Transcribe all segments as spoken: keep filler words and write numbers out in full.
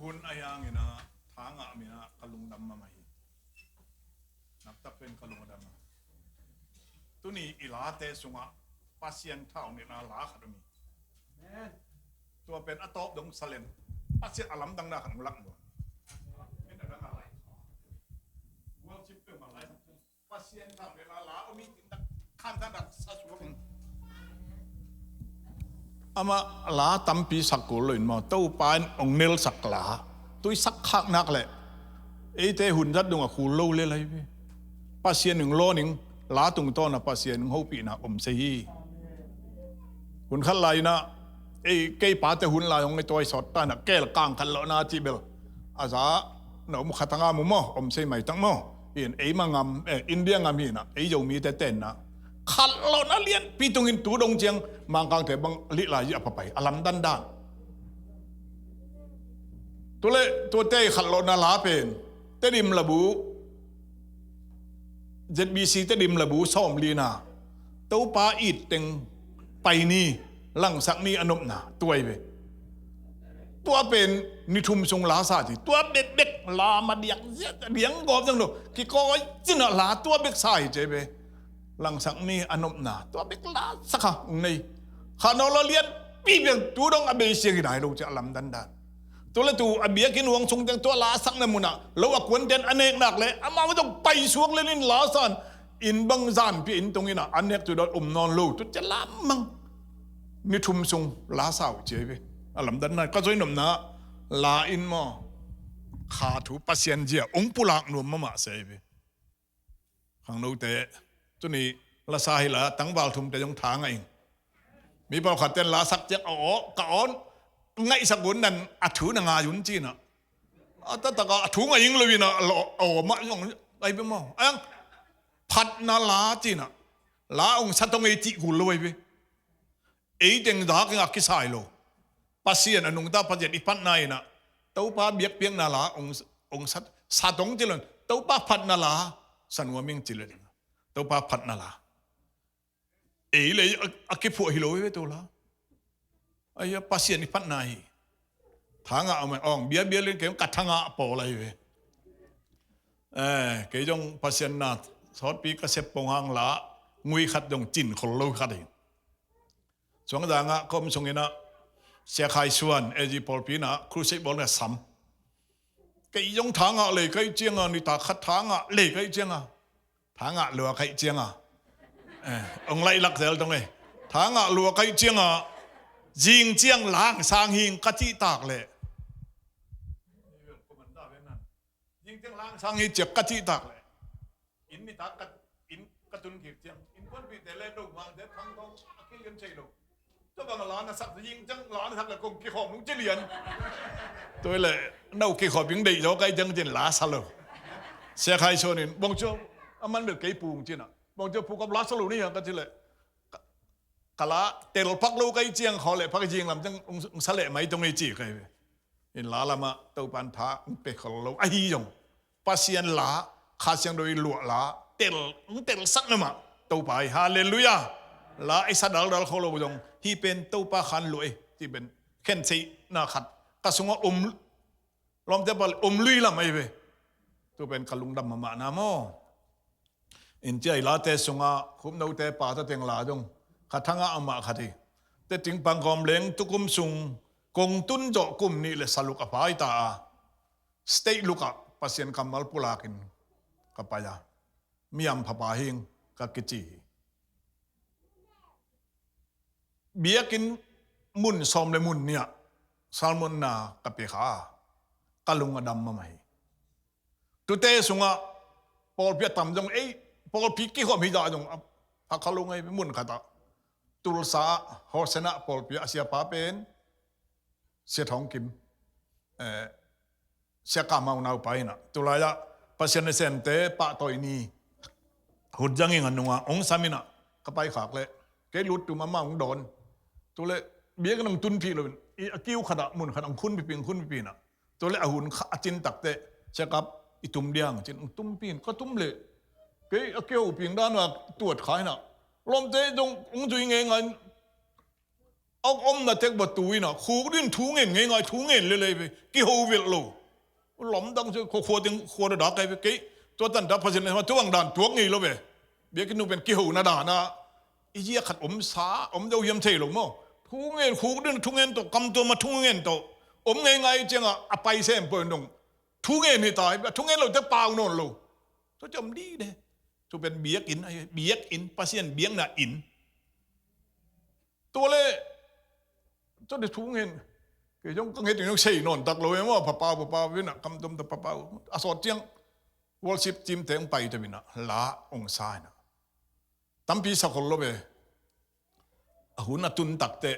Hun a hiangin ah, thangah min ah ka lungdam mahmah hi. Naktak pen ka lungdam a. Tuni i late sungah Pasian thau nihna la khat om hi. Tua pen a tawp dong salen, Pasian a lamdang na khat hong lak maw. Worship peuhmah lai. Pasian thau nihna la om hi, inn dak khan dak sa suak in. Amah la tampi sak kul lo in maw, Topa in hong nelsak la tui sak khak nak leh eite hun zat dong a kul lo le lai ve. Pasian in hong lawn in, la tungtawn a Pasian in hong hopihna om se hi. Hun khat lai in ah, ei, kei pate hun lai hong i tuai sawt ta in ah, kel kang khat lawhna cih bel a za na om khat a ngam uh maw, om sei mai tak maw. Hi in ei ma ngam, eh, India ngam hi in ah, ei Zomite tenna khat lawhna lianpi tungin tu dong ciang Mangkangte bang lih lai a pha pai, a lamdang dan. Tua leh tuate i khat lawhna la pen Tedim labu, Z B C Tedim labu sawmlina, Topa it teng pai ni, langsak ni a nopna, tua hi ve. Tua pen ni thum sung la sa ci, tua bekbek la ma diak ziat, diang gawp zang lo, kikawi cin a la tua bek sa hi ci ve. Langsak ni a nopna, tua bek la sak a hong nei. Kha no lo lianpi piang, tu dong a bei siang hi nai lo ci a lamdang dan. Tu leh tu a biakinn huang sung teng tua la sakna mun ah lo a kuanten a nek nak leh amau zong pai suak lel in la san, inn bang zanpi inn tung in ah a nek tu dong om nawn lo, tu ci a la mang. Ni thum sung la sa uh ci hi ve. A lamdang dan ka zui nopna la in maw, kha thu Pasian zia hong pulak nuam mahmah se hi ve. Khangnote, tuni la sa hi la, tangval thumte zong thangah ing. Mi pawlkhat ten la sak ciang a aw, ka aw, ngaihsak un, nan a thu na ngai un ci in ah. A taktak a thu ngai ing lo in ah, a aw mah zong ai ve maw. Ang phatna la ci in ah, la hong sa tong ei cih kul lo ai ve. Ei teng dak in a kisai lo. Pasian a nungta Pasian i phatna in ah, Topa biakpiakna la hong, hong sa, sa tong ci lo in, Topa phatna la sa nuam ing ci lo in. Topa phatna la. Ei leh a, a kiphuah hi lo hi ve tu la. Ai a Pasian i phatna hi. Thangah om, ong biabia lin kei ka thangah pawl ahi ve. Eh, kei zong Pasian na sawtpi ka sep pong hang la, ngui khat zong cin khol lo khat hi. Suangzang ah ka om sung in ah, Sia Khai Suan, A G pawlpi in ah, crusade bawl in ah sam. Kei zong thangah lei kai ciang a, nitak khat thangah lei kai ciang a. Thangah lua kai ciang a. Eh, ong lai lak zel tong e. Thangah lua kai ciang a, zing ciang lang sang hing ka cih tak leh. Zing ciang lang sang hi ciak ka cih tak leh. Inn nitak ka, inn ka tun kik ciang, innkuanpihte le lo mangte thang thong a kilian thei lo. Tua bang la na sak, zing ciang la na sak le kong kikhawm nung ci lian. Tua leh no kikhawm ing deih zaw kai ciang cin la sa lo. Sia Khai Suan in, bawng cu a man bel kei pung ci in ah. Bawng cu pukap la sa lo ni a ka ci leh. Ka, ka la tel pak lo kai ciang khaw leh pak zing lam ciang ung, ung sa leh mai tong ei ci kai ve. In la lamah Topan tha hong pe khol lo ahi zong, Pasian la, Kha Siangtho i luah la, tel, hong telsak namah Topa hi. Halleluiah. La i sa daldal khol lo zong, hih pen Topa khan luah hi, cih pen khenseihna khat ka sungah om, lawmte pal om lui lam ahi ve. Tu pen ka lungdam mahmahna maw. In cia i late sungah khupnote pata teng la zong kha thangah amah khat hi. Te ting pangkawm leng tukum sung kong tun zawh kum nih le saluk a pai ta a, state lukah Pasian kammal pulakin ka pai a, miam phapa hing ka kici hi. Biakinn mun sawm le mun nih ah salmonna ka pia kha a, ka lung a dam mahmah hi. Tute sungah pawlpi a tam zong ei, pawlpi kikhawm hi dah zong a, a kha lo ngei mun khatah. Tulsa ah Hosanna pawlpi a siapa pen Sia Thawng Kim, eh, Sia Kam Mau naupa in ah, tulai ah Pasian nasemte pahtawi ni hun zangin a nungah hong sam in ah, ka paikhak leh kei lut tum amah hong dawn. Tuleh biakinn hong tunpih loin, i a kiu khatah mun khatah hong khunpihpih, hong khunpihpih in ah. Tuleh a hun kha a cin takteh, Sia Kap, i tum diang cin, hong tumpih in, ka tum leh kei a kihopih dan a tuat kha in ah, lawmte zong hong zui ngeingai in, A omna tek batu in ah khukdin thu ngen ngeingai, thu ngen lelei ve, kiho velh lo. Lamdang sia khua, khua teng khua dadak kai ve, kei tua tanta Pasian le ma tua bang dan tuak ngei lo ve. Biakinn nung pen kihona dan ah i zia khat om sa om deuh hiam thei lo maw. Thu ngen, khukdin thu ngen tawh, kam tua ma thu ngen tawh om ngeingai ciangah a pai sem pawh in dong thu ngen hi ta, thu ngen lo te pau nawn lo. Tua ci om dih de. Tua pen biakinn ahi, biakinn, Pasian biakna inn. Tua le tua de thu ngen. Kei zong ka nget in zong sei nawn tak lo e maw, papau, papau, vinah kam tom ta papau. A sawt ciang worship team te hong pai ta vinah la hong sa inah. Tampi sakhol lo ve. A hun a tun takteh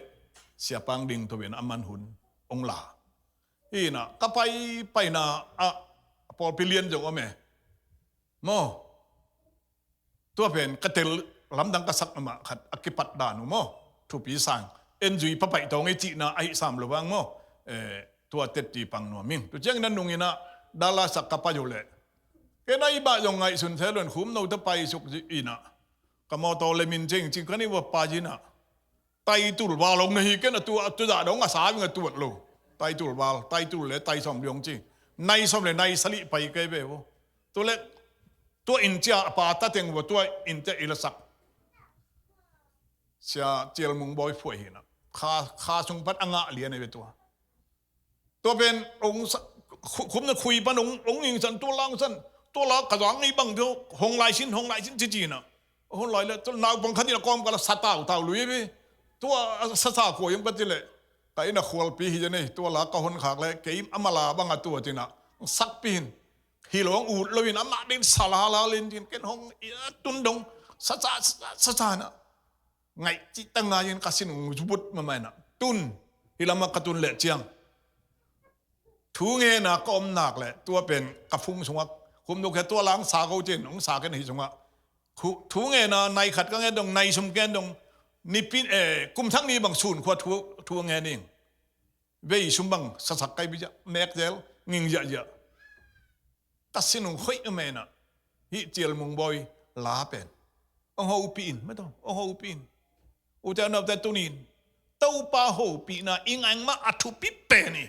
siapang ding tua vinah a man hun hong la. Inah ka pai, paina ah a pawlpi lian zong om e. Maw. Tua pen ka tel lamdang ka sak amah khat a kipat dan uh maw. Thupi sang. En zui papaih tawng i cihna ahi sam lo vang maw. Eh, tua tetti pang nuam ing. Tu ciangin a nungin ah dala sak ka pai uh leh. Kei na i bah zong ngaihsun se lo in khum no ta pai suk inah. Ka mawtaw le min cing cing ka ni va pai inah. Tai tul val hong na hi ken a tu, a tu zah dong a sa ving a tuat lo. Tai tul val, tai tul le tai sawm liong ci. Nai sawm le nai sali pai kei ve vo. Tu le, tua in cia a pa ta teng vo, tua in cia i la sak. Sia Cial Mung Bawi Phuai hinah. Kha, kha sung pan a ngah lian e ve tua. Tua pen ong sa-, khu-, khum na khui pan ong, ong ing san, tua lang san, tua la ka zang ngei bang tua, hong lai sin, hong lai sin ci ci na. Hong lai le, tua naupang khat in a kawm ka la sa tau tau lui bi. Tua sa sa kua yam ka ci le. Ka in a khualpi hi ja nei, tua la ka hon khak le, kei a mala bang a tua ci na. Sak pi hin. Hi lo ong ut lo in, a ma din sa la la len cin, ken hong i a tun dong, sa sa, sa sa, sa sa na. Ngaih cih ta ngai in ka sin ung zubut mamaina. Tun, hi lama ka tun leh ciang. Thu ngen a ka om nak leh, tua pen ka phung sungah, khum nuk he tua lang sa ko cin, ung sa ken hi sungah. Thu, thu ngen a nai khat ka ngen dong, nai sum ken dong, nipi, eh, kum thak ni bang sun khua thu, thu ngen ing. Vei sum bang sasak kai bi zia, mek zel, nging zia zia. Ka sin ung khoih a mena. Hih Cial Mung Bawi la pen. Ong hopih in, mataw, ong hopih in. Ute naute tunin. Topa hopihna i ngaih mah a thupi pen hi.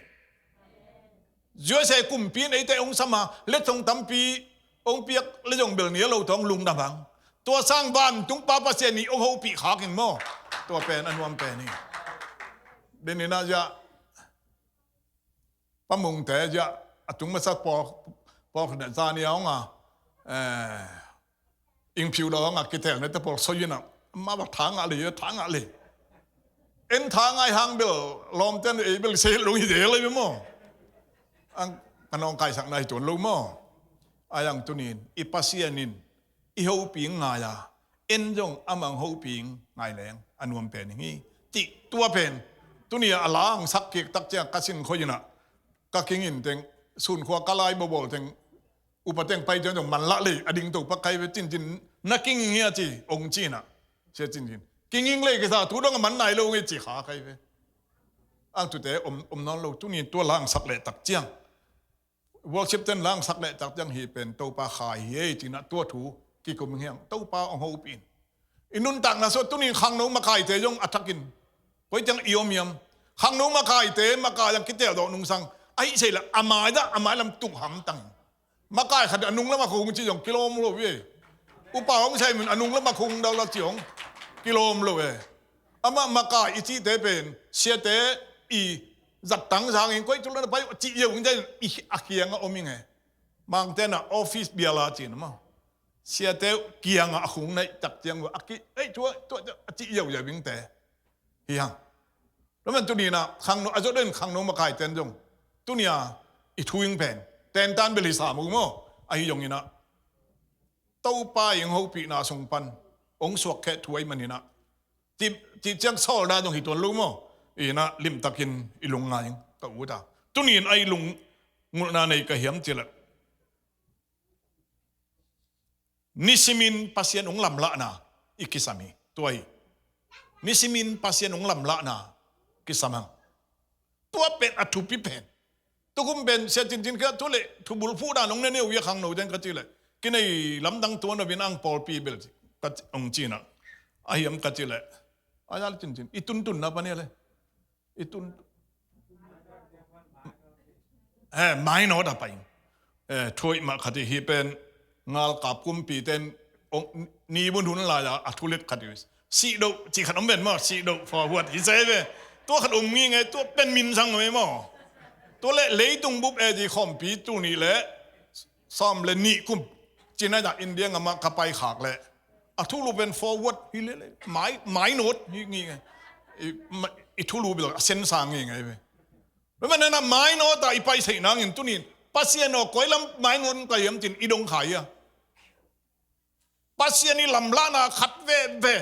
U S A kumpi in eite ong sam a, letsong tampi ong piak le zong bel ni a lo tawh ong lungdam hang. Tua sang vantung Pa Pasian in ong hopih khak in maw. Tua pen a nuam pen hi. Deninah zia Pa Mungte zia a tung masa pawl, pawl ne zani a ong a, eh, ing phiu lo ong a kitel ne te pawl soi ina. Ma ba tha ngah lei, tha ngah lei. En tha ngai hang bel, lawmten ei bel se lo hi de lei maw. Ang kanong kaisak nai tuan lo maw. Ai ang tunin, i Pasian in, i hopih ngai a, en zong amah hopih ngai leng a nuam pen hi. Cih tua pen, tuni a la hong sak kik tak ciang ka sin khoi ina, ka kingin teng, sun khua ka lai bobol teng, upa teng pai ciang zong man lah lei, a ding to pa kai ve cincin, na kinging hi a ci, ong ci ina, sia cincin. Kinging lei kisa, tu dong a man nai lo ngi ci kha kai ve. Ang tute om, om nawn lo, tuni tua la hong sak leh tak ciang. Worship ten la hong sak leh tak ciang hi pen Topa khai hi ei, cina tua thu kikum hiang, Topa ong hopih in. I nuntakna sua tunin khangno makaite zong a thakin. Koi ciang i om hiam. Khangno makaite, makai ang kitel dawh nungsang. Ahi sei la, a mai dah, a mai lam tung hamtang. Makai khat a nung lam a khung ci zong kilawm lo ve. Upa hong sai mun a nung lam a khung dau la ci zong kilawm lo ve. Amah makai i cihte pen, siate i zat tang zangin koi tu la na pai, cih yeu in zai i a kiang a om ing e. Mangte na office biala cin maw. Siate kiang a khung naih tak ciang a ki, ei, tua, tua, tua, a cih yeu yeu ing te. Hi hang. Lo man tuni na, khangno, a zot den khangno makai ten zong. Tuni a, i thu ing pen. Ten tan bel hi sa mu maw. Ahi zong ina. Topa ing hopihna sung pan. Ong suak khe thu ai man ina. Ti, ti ciang sawl na zong hi tuan lo maw. Ina limtakin i lung ngai ing. Ka u ta. Tunin ai lung ngulna nei ka hiam ci la. Nisimin Pasian ung lamlahna i kisam hi. Tua hi. Nisimin Pasian ung lamlahna kisam hang. Tua pen a thupi pen. Tukum pen sia cincin kia tu le thubul phuh dan ung ne neu ia khangno den ka ci le. Kinei lamdang tua na bin ang pawlpi bel ci. Ka ci, ong ci na. A hiam ka ci le. A yal cincin. I tuntunna pa ne le. I tun, eh, mainawt a pai. Eh, thuaih mah khat i hi pen ngalkap kumpi ten ong, ni bun hun lai a, a thulet khat i, sihdoh cih khat om ven maw, sihdoh forward hi se ve. Tua khat om ngingei, tua pen minsang ve maw. Tua le leitung bup e di khawmpi tul nih le sawm le nih kum China dah India ngam ah ka pai khak le a thulu pen forward hi le le, mai, mainawt hi ngingei. I, ma, i thulu bil a sensa ngingei ve. Tua manin a mainawt a i pai theih nangin tunin Pasian aw koi lam mainawt ka hiam cin i dong kha hi a. Pasian i lamlahna khat veve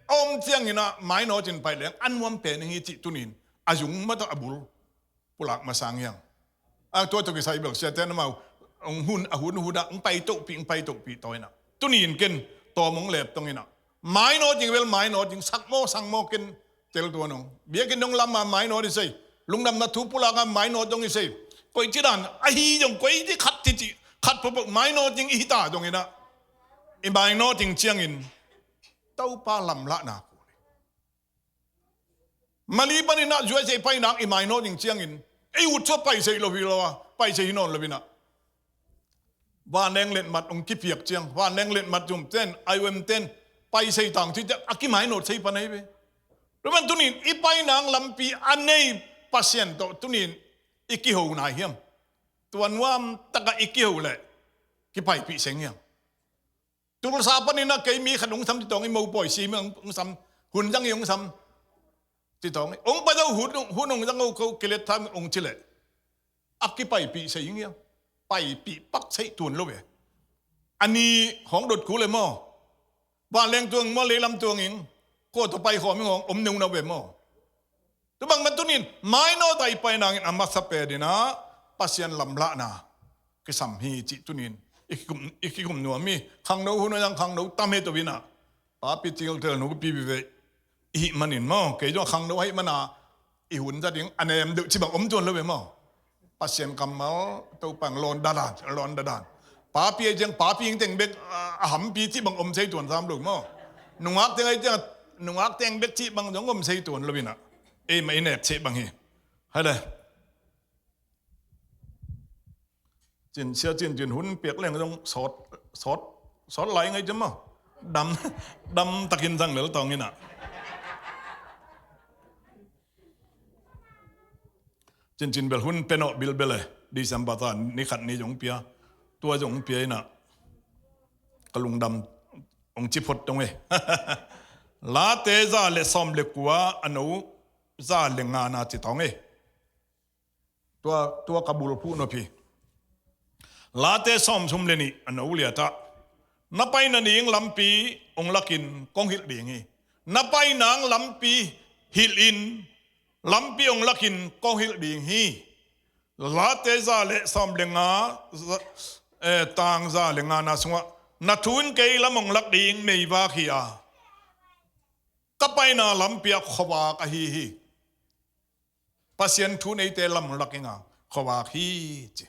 a om ciangin a mainawt in pai leng a nuam pen hi cih tunin a zung mah tawh a bul pulak masang hiang. A tua tawh kisai bel siate namau ong hun a hun hun a ong pai tohpih ong pai tohpih tawi na. Tunin ken tawm ong lep tong ina. Mainawt ding bel mainawt ding, sak maw sang maw ken tel tuan ong. Biakinn dong lam a mainawt i sei. Lungdamna thu pulak a mainawt dong i sei. Koici dan ahi dong koici khat cici khat pawpaw mainawt ding i hita dong ina. I mainawt ding ciangin Topa lamlahna kul hi. Mali panin a U S A pai nang i mainawt ding ciangin ei ut sua pai sei lo hi lo a, pai sei hi nawn lo ina. Vanleng letmat ong kipiak ciang, vanleng letmat zumten, I O M ten pai sei tang ci ciang a kimainawt sei pan ahi ve. Tua man tunin i pai nang lampi a nei Pasian tawh tunin i kiho nai hiam? Tua nuam taka i kiho le kipaipih seng hiam? Tulsa panin a kei mi khat ong sam ci tawng i, mopawi si mi ong sam, hun zang i ong sam ci tawng i, ong pai zo hun, hun ong zang o ko kilet tham ong ci le a kipaipih sei ing hiam? Paipih pak sei tuan lo ve. Ani hong dot kul e maw? Vanleng tuang maw, leilam tuang ing, kua tawh pai khawm ing hong om neu na ve maw? Tua bang man tunin mainawt a i pai nangin a masa pen ina Pasian lamlahna kisam hi cih tunin i kikum, i kikum nuam hi. Khangno hun a zang khangno tam he to ina. Papi tiltel nu pi bi ve i hih manin maw, kei zong khangno a hih mana i hun za ding a nem deuh ci bang om tuan lo ve maw? Pasian kammal Topa ong lawn dadan, lawn dadan. Papi ai ciang papi ing teng bek a, a hampi cih bang om sei tuan sam lo maw? Nungak teng ai ciang nungak teng bek cih bang zong om sei tuan lo ina. Ei mah i nek cih bang hi. Hai le. Cin sia cin cin hun piak leng zong sawt, sawt, sawt lai ngai ciam maw? Dam, dam takin zang lel tawng ina. Cincin bel hun penawh bilbel e, December ta ni khat ni zong pia, tua zong pia ina ka lungdam ong ci phot tong e. Late za le sawm le kua a no za le nga na ci tawng e. Tua, tua ka bulphuh nop hi. Late sawm sawm le nih a no liatah na pai nading lampi ong lakin kong hilh ding hi. Na pai nang lampi hilh in lampi ong lakin kong hilh ding hi. Late za le sawm le nga, za, eh, tang za le nga na sungah na thu in kei lam ong lak ding meivak hi a, ka paina lampi ah khuavak ahi hi. Pasian thu neite lam lak inga khuavak hi ci.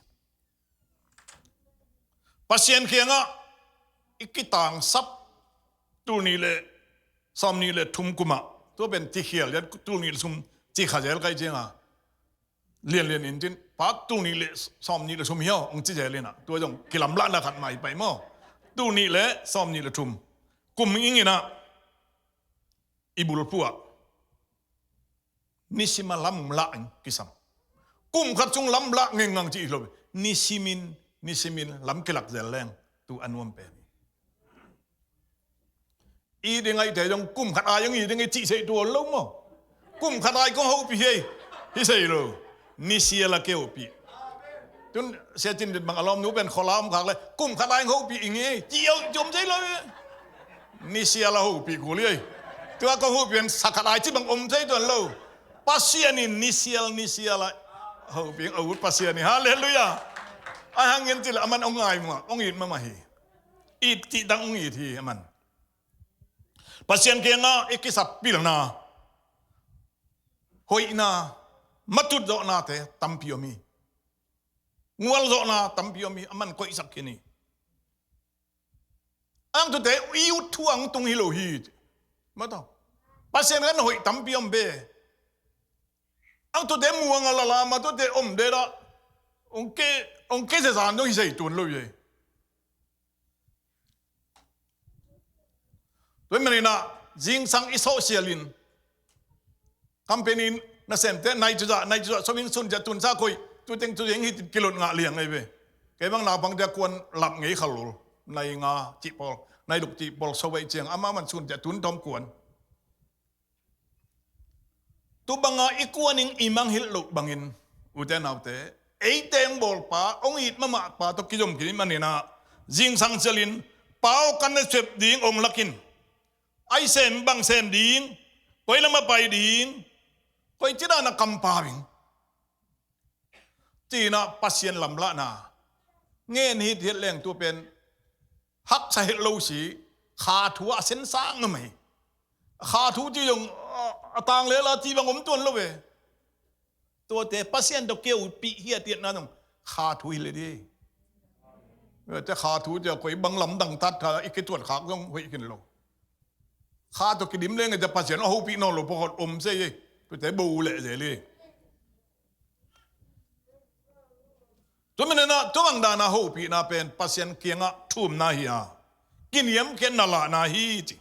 Pasian kiangah i kitangsap tul nih le sawm nih le thum kumah tua pen ci khial lian tul nih le sum ci kha zel kai cianga lianlian in cin pak tul nih le sawm nih le sum hiau ong ci zel ina tua zong kilamlahna khat mai pai maw? Tul nih le sawm nih le thum kum ing ina i bulphuh ah nisim a lam lah in kisam. Kum khat sung lam lah ngengngang ci hi lo. Nisimin, nisimin lam kilak zel leng tu a nuam pen. I ding ai te zong kum khat ai zong i ding i ci sei tuan lo maw? Kum khat ai kong hopih hi ei. Hi sei lo. Nisial a kei hopih. Tun sia cin dit bang a lawm nu pen khuala om khak le kum khat ai hopih i nge ci au ci om sei lo. Nisial a hopih kul i ei. Tua kong hopih pen sa khat ai ci bang om sei tuan lo. Pasian in nisial nisial a hopih a ut Pasian in. Halleluiah. Ai hangin ci le aman ong ngai mah ong it mahmah hi. It cih tang ong it hi aman. Pasian kiangah i kisap pilna hoihna matut zawhnate tampi om hi. Ngual zawhna tampi om hi, aman koihsak khin hi. Ang tute i ut thu ang tung hi lo hi. Mataw. Pasian kan hoih tampi om be. Ang tuate muang a la lam a tuate om de dah. Ong ke, ong ke zezan dong hi zei tun lo ye. Tua hi maninah zingsang i sawh sialin. Company nasemte nai cuzah, nai cuzah, sawming sun ciah tunsa khoi, tuteng tuteng hi kilot ngah liang ahi ve. Kei bang naupangte a kuan lap ngei khalol. Nai nga cih pawl, nai luk cih pawl, so aih ciang, amah man sun ciah tun tawm kuan. Tu banga i kuaning i mangngilh loh bangin, ute naute, eite ong bawlpa, ong it mahmahpa tawh kizom khin i maninah, zingsang sialin, pa aw kan na sep ding ong lakin, ai sem bang sem ding, koi lam a pai ding, koi ci dan a kampau ing. Cinah Pasian lamlahna ngen hithiat leng tua pen haksa het lo si, kha thu a sensang a mai. Kha thu ci zong a, a tang lela ci bang om tuan lo ve. Tuate Pasian tawh keuhpih hiatiatna zong kha thu hi le di. Te kha thu ci a koi bang lamdang tat kha i kituat khak zong hoih khin lo. Kha tawh kidim leng a Pasian a hopih nawn lo pawkhawt om se i. Tuate bo leh zel i. Tua maninah tua bang dana hopihna pen Pasian kiangah thumna hi a, kiniamkhiatna lahna hi ci.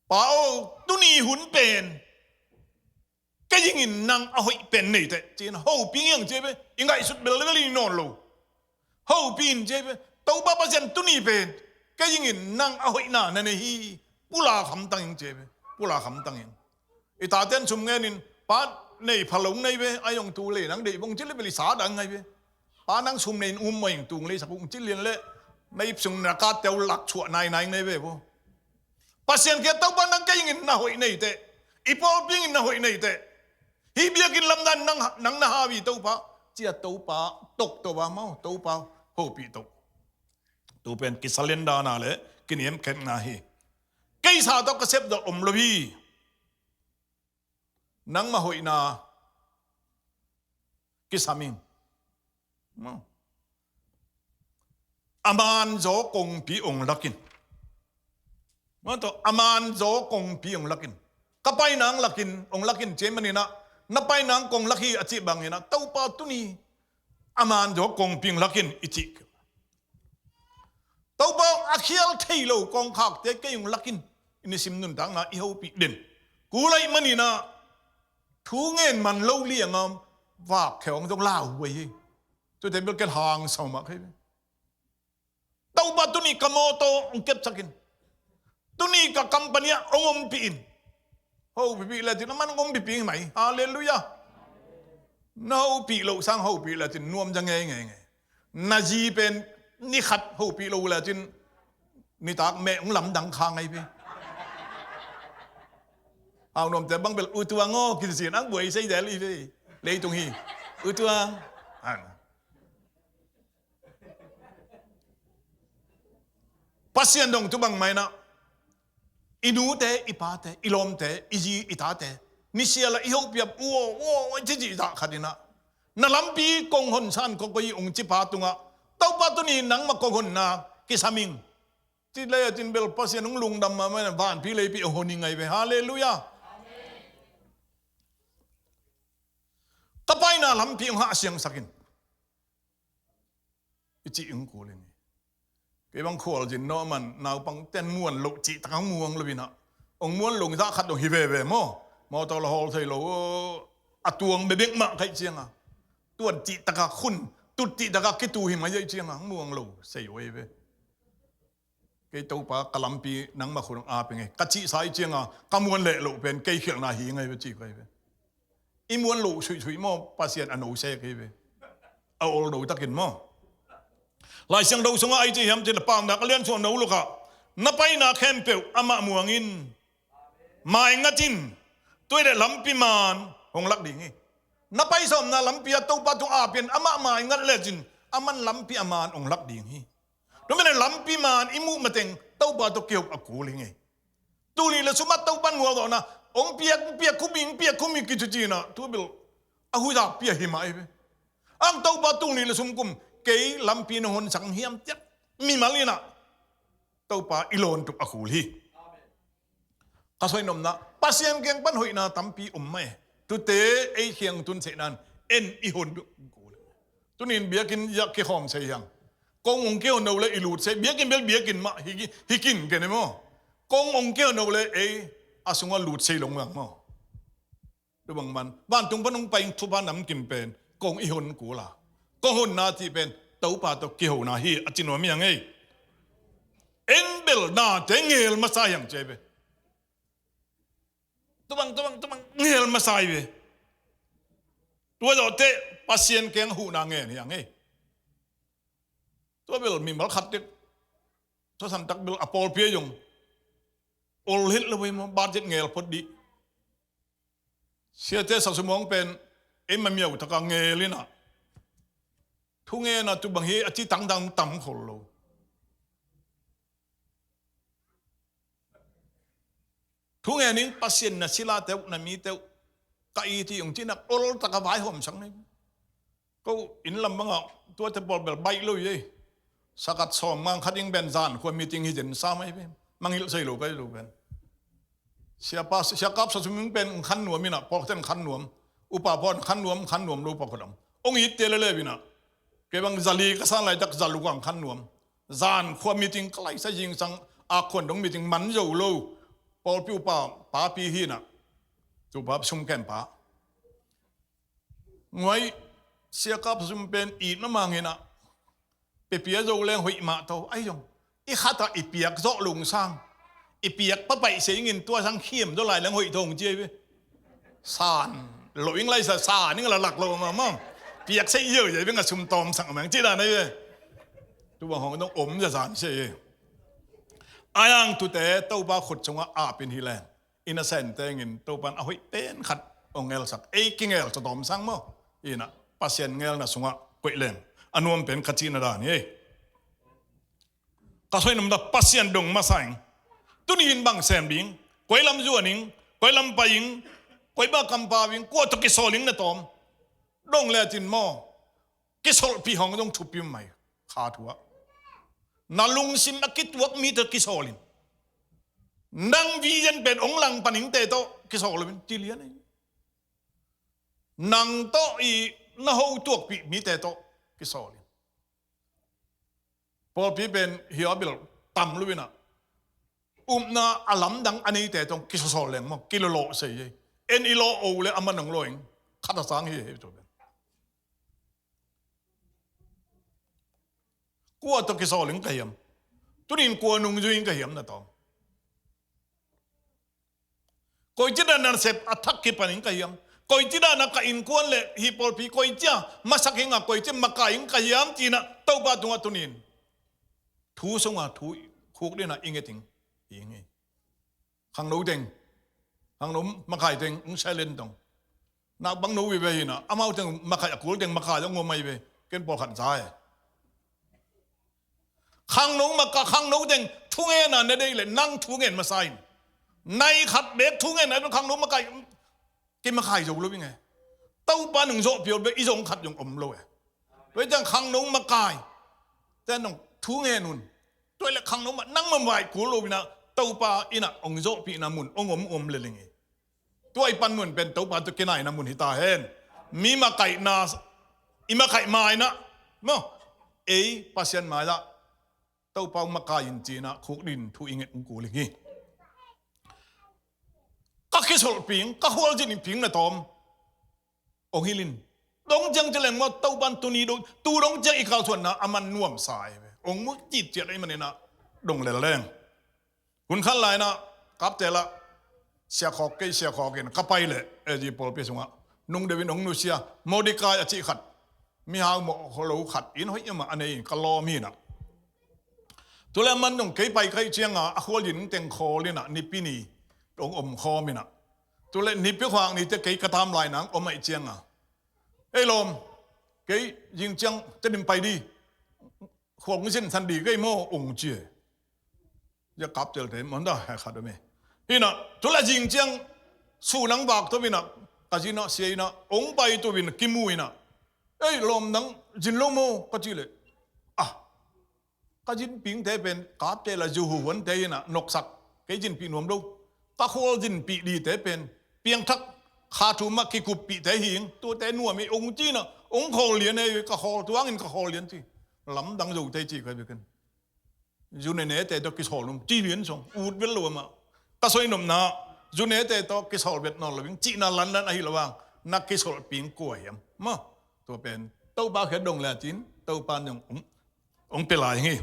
Pa aw, tuni hun pen kei zingin nang a hoih pen neiteh ci-in hopih ngiang ci ve. I ngaihsut belbel i nawn lo. Hopih in ci ve. Topa Pasian tuni pen kei zingin nang a hoihna na nei hi. Pulak hamtang ing ci ve. Pulak hamtang ing. I taten sum ngenin pa nei phalong nei ve. A yong tu le nang deih vong ci le bel i sa dang ngai ve. Pa nang sum nei in um mah ing tung le sak ung ci lian le. Na ip sung na ka teu lak chuah nainai nei ve vo. Pasian kia Topa nang kei zingin na hoih neiteh. I pawlpi zingin na hoih neiteh. Hih biakinn lamdan nang, nang na hau hi Topa. Cia Topa tok Topa mau Topa hopih tok. Tu pen kisalen dana le kiniamkhiatna hi. Kei sa tawh ka sepdawh om lo hi. Nangmah hoihna kisam ing. A man zaw kongpi ong lakin. Mawtaw, a man zaw kongpi ong lakin. Ka painang lakin, ong lakin ci maninah, na painang kong lak hi a cih banginah Topa tuni a man zaw kongpi ong lakin i cih. Topa a khial thei lo kongkhakte kei ung lakin i nisim nuntakna i hopih den. Kulaih maninah thu ngen man lo liangam vak kheuang zong lauhuai hi. Tute bilkel hang sau mah kei ve. Topa tuni ka mawtaw ong kepsakin. Tuni ka company ah ong ompih in. Hopihpih lecin a man ong ompihpih mai. Halleluiah. Na hopih loh sang hopih lecin nuam za ngei ngei ngei. Na zi pen ni khat hopih lo lecin nitak meh ong lamdang kha ngai ve. Hau nuamte bang bel utuang aw kinsin ang buai sei del i ve. Leitung hi. Utuang. Pasian dong tu bang mainah i nute, i pate, i lawmte, i zi, i tate nisiala i hopiap uo uo i cici zah khatinah na lampi kong hon san kawkoi ung cipa tungah Topa tuni nangmah kong honna kisam ing. Ci lei a cin bel Pasian ung lungdam mahmah vanpi leipi a hon ing ngai ve. Halleluiah. Ka paina lampi ung hah siangsakin i cih ung kul in hi. Kei bang khualzin nawh man naupang ten muan loh cih takang muang lo inah ong muan loh zah khat dong hi veve maw? Mawtaw la hawl thei lo a tuang bebek mah kaih cianga tuan cih taka khun tut cih taka kitu hi mai aih cianga muang lo sei oi ve. Kei Topa ka lampi nangmah khun ong ap ing ei ka cihsa aih cianga ka muan leh loh pen kei khialhna hi ngai ve ci kai ve. I muan loh suihsuih maw Pasian a no sek hi ve. A ol do takin maw? Lai Siangtho sungah ai ci hiam cin a paunak a lian suah no lukah na paina khempeuh amah muangin maingatin tuai le lampi man hong lak ding hi. Na pai sawmna lampi a Topa tung apin amah maingat lecin aman lampi a man hong lak ding hi. Tua manin lampi man i muh mateng Topa tawh kihop a kul hi ngei. Tul nih le sum ah Topa nualzawhna hong piak, hong piak khum hi, hong piak khum hi kici cinah tua bil a huza pia hi mah hi ve. Ang Topa tul nih le sum kum kei lampi na hon sang hiam tiak mimal inah Topa i lawn tuk a kul hi. Ka soi nopna Pasian kiang pan hoihna tampi om mah e. Tute ei kiang tun theihna in en i hon uh kul. Tunin biakinn ah kihawm sei hiang. Kong ong kihon lo le i lut sei. Biakinn bel biakinn mah hi, hi kin ken e maw. Kong ong kihon lo le ei a sungah lut sei lo ngang maw. Tua bang man vantung pan ong pai thupha nam kin pen kong i hon kul a, kong honna cih pen Topa tawh kihona hi a ci nuam hiang ei. En bel nate ngel masa hiang ci ei ve. Tua bang, tua bang, tua bang ngel masa hi ve. Tua zawh teh Pasian kiang huhna ngen hiang ei. Tua bel mimal khat tek tua san tak bel a pawlpi ah zong ol het lo ei maw, budget ngel phot dih. Siate Sa Sum Mawng pen ei mamiau taka ngel in ah, thu ngen a, tu bang hi a ci tangtang tam khol lo. Thu ngen ing, Pasian na silate uh, na mite uh ka it hi ung ci in ah ol taka vaihawm sak ni. Ko inn lam bangah tuate pawl bel baih lo hi ei. Sakat sawm ngang khat ing pen zan khua meeting hi zen sa mai pen. Mangilh sei lo ka hi lo pen. Siapa, Sia Kap Sa Sum Ming pen khan nuam in ah, pawlkhatte khan nuam. Upa pawl khan nuam, khan nuam lo pawlkhat om. Ong itte lele in ah. Kei bang zali ka san laitak zalu kang khan nuam. Zan khua meeting ka laisa zingsang a khuan dong meeting man zo lo. Pawlpi upa, papi hi in ah. Tu pa sum ken pa. Nguai, Sia Kap Sa Sum pen it mahmah in ah, pia pia zo leng hoih mah to, ahi zong i khat ah i piak zawh lung sang, i piak papaih se ing in tua sang khiam zaw lai leng hoih to ong ci ei ve. San lo ing lai sa, san ing la lak lo mahmah. Piak se i yo ei ve, nga sum tawm sang mang ci dan ei ve. Tu bang hong dong om za zan se ei. Ahi zong tute Topa khut sungah ap in hi leng i nasem tengin Topan a hoih pen khat ong ngelsak, ei kingel sa tawm sang maw. In ah Pasian ngelna sungah koih leng a nuam pen ka cihna dan hi ei. Ka soi namta Pasian dong masa ing. Tuni in bang sem ding, koi lam zuan ing, koi lam pai ing, koi bang kam pau ing, kua tawh kisawl ing na tawm. Dong le cin maw. Kisolhpih hong zong thupi mai kha thu ah. Na lungsim a kituak mite kisawl in. Nang vision pen ong langpan ingte tawh kisawl lo in ci lian ei. Nang tawh i na ho tuakpih mite tawh kisawl in. Pawlpi pen hia bil tam lo in ah, upna a lamdang a neite tawh kisawsawl leng maw, kilawlawh sei ei. En i lawh o le a man ong lawh ing. Khat a sang hi ei tu pen. Kua tawh kisawl ing ka hiam? Tunin kua nungzui ing ka hiam na tawm? Koici dan a nasep a thak kipan ing ka hiam? Koici dan a ka innkuan le hih pawlpi koici a masak ing a, koici makai ing ka hiam ci-in ah Topa tungah tunin thu sungah thu khukdin ah i nget ing hi ing ei. Khangno teng, khangno makai teng ong silent tong. Nak bang no vive hi-in ah, amau teng makai, a kul teng makai ong om mai ve. Ken pawlkhat za e. Khangno makai, khangno teng thungen a na deih leh nang thungen masa in. Nai khat bek thungen a khangno makai, kimakai zo lo ing e. Topa nung zawhpih aw bek i zong khat zong om lo e. Tua hi ciang khangno makai te nong thungen un. Tua hi leh khangno ma, nang mamaih kul lo-in ah Topa in ah ong zawhpihna mun ong om, om lel ing e. Tua i pan mun pen Topa tawh kinaina mun hi ta hen. Mi makaihna, i makaih mai-in ah maw, ei Pasian mai-ah Topa ong makai in ci-in ah khukdin thu i nget ong kul ing hi. Ka kisolhpih ing, ka khualzin pih ing na tawm? Ong hilh in. Dong ciang ci leng maw, Topa in tuni dong, tu dong ciang i kalsuanna a man nuamsa hi ve. Ong mu citciat ahih manin ah dong lel leng. Hun khat lai-in ah Kaptel ah Sia Khawk, kei Sia Khawk in ka pai leh, eh, zi pawlpi sungah nung deuh in ong nusia, Mordecai a cih khat, mihau mawh lo khat, inn hoih mahmah a nei in ka lawm hi-in ah. Tu leh a man dong kei pai ka hih ciang a, a khualzin teng khawl in ah, Nipi ni ong om khawm in ah. Tu leh Nipi khuak ni teh kei ka tam lai nang om ahih ciang a, ei lawm, kei zing ciang Tedim pai di, khuak ong zin san di kei maw ong ci e. Zia Kaptel te maw, da, he khat om e. Hi-in ah, tu leh zing ciang sun ong vak to-in ah, ka zi-in ah, Sia in ah, ong pai to-in kimu in ah, ei lawm, nang zin lo maw ka cih leh, ah, ka zinpih ingte pen Kaptel a zu huhuante hi-in ah noksak, kei zinpih nuam lo. ka khualzinpih dite pen piangthak kha thum ah kikuppihte hi ing, tuate nuam hi ung ci-in ah hong khawl lian hi. Ka khawl, tua hangin ka khawl lian ci. Lamdang Zote ci ka hi bek in. Zu nenete tawh kisawl un ci lian song, ut vet lo amah. Ka soi nopna, zu nete tawh kisawl vet nawn lo ing, cihna lanlan ahi lo hang, na kisawl ping kua hiam maw? Tua pen Topa kiang dong le cin, Topa in hong, hong pia lai hi.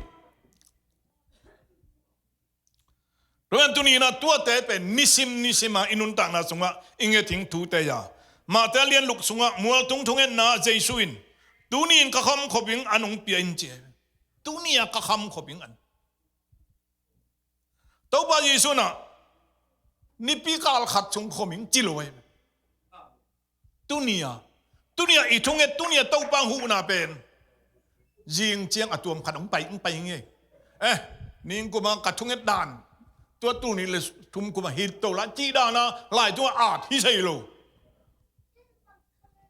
Tua pen tuni-in ah tuate pen nisim nisim a i nuntakna sungah i nget ding thute hi a. Matthai a lian guk sungah mualtung thungetna ah Jesu in, "Tuni-in ka kham khop ing, an hong pia in," ci hi. Tuni-a ka kham khop ing an. Topa Jesu in ah nipi kal khat sung kham ing ci lo hi. Tuni-a, tuni-a i thunget, tuni-a Topa hong huhna pen zing ciang a tuam khat hong pai, hong pai hi. Eh, ningkum a ka thunget dan, tua tul nih le thum kum a hi to lai, cih dan a lai tungah at hi sei lo.